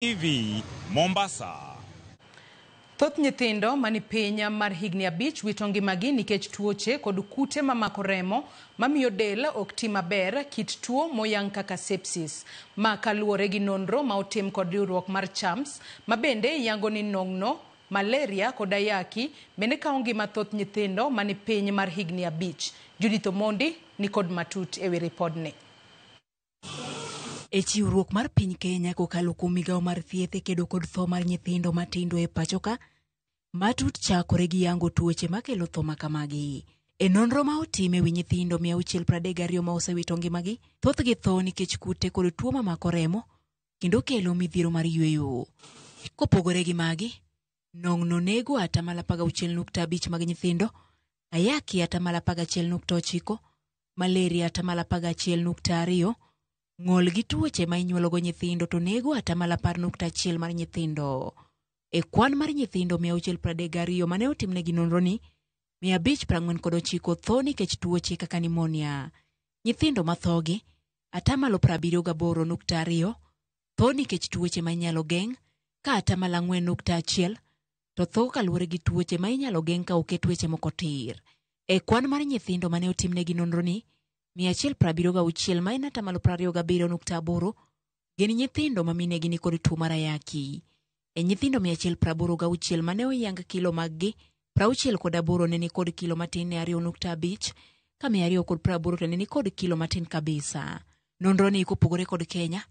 TV, Mombasa. Thoth nyithindo mani piny mar higni 5 wito ngimagi nikech tuoche kod kute mamako remo mamiyo del ok ti maber, kit tuo moyang kaka sepsis. Ma kaluwore gi nonro ma otim kod riwruok mar CHAMS, ma bende yango ni nong'no, malaria kod ayaki bende kawo ngima thoth nyithindo mani piny mar higni 5. Judith Omondi ni kod matut ewi ripodni. E chiwruok mar piny Kenya kokalo kuom migawo mar thieth e kedo kod tho mar nyithindo matindo e pachoka, matut chakore gi yango tuoche makelo tho makamagi. E nonro ma otim e wi nyithindo 632 ma osewito ngimagi, thothgi tho nikech kute kod tuo mamako remo kendo kelo midhiero mar yweyo. Kopogore gi magi, nong'no nego 16.5% mag nyithindo, ayaki 11.9%, malaria 11.2%, ng'ol gi tuoche ma inyuologo nyithindo to nego 10.1% mar nyithindo. E kwan mar nyithindo 632 mane otimnegi nonro ni, 549 tho nikech tuoche kaka pneumonia. Nyithindo mathogi, 78.2% tho nikech tuoche ma inyalo geng', ka 4.1% to tho kaluwore gi tuoche ma inyalo geng' ka oket weche moko tir. E kwan mar nyithindo mane otimnegi nonro ni, 176 ma en 27.8% gin nyithindo ma minegi ni kod tuo mar ayaki. E nyithindo 186 mane oyang kilo maggi, 68 ne ni kod kilo matin ne 2.5, ka 280 to ne ni kod kilo matin kabisa. Nonro ni kopogore kod Kenya,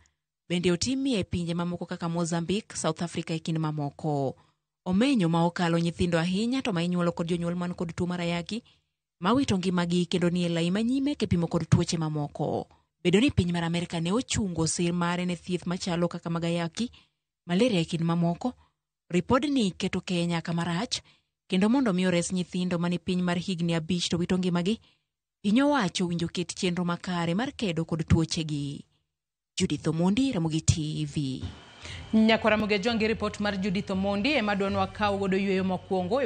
bende otimie e pinje mamoko kaka Mozambique, South Africa e kind mamoko. Omenyo ma okalo nyithindo ahinya to ma inyuolo kod jonyuol man kod tuo mar ayaki, mawito ngimagi kendo nie lai manyime kipimo kod tuoche mamoko. Bedo ni piny mar Amerka ne ochungo sir mare ne thieth machalo kaka mag ayaki, malaria e kind mamoko, ripodni keto Kenya kama rach, kendo mondo mi ores nyithindo mani piny mar higni 5 to wito ngimagi, piny owacho owinjo ket chenro makare mar kedo kod tuochegi. Judith Omondi, Ramogi TV. Nyakwara Ramogi Ajwang' gi ripot mar Judith Omondi ema dwanwa kaw godo yweyo mokwongo.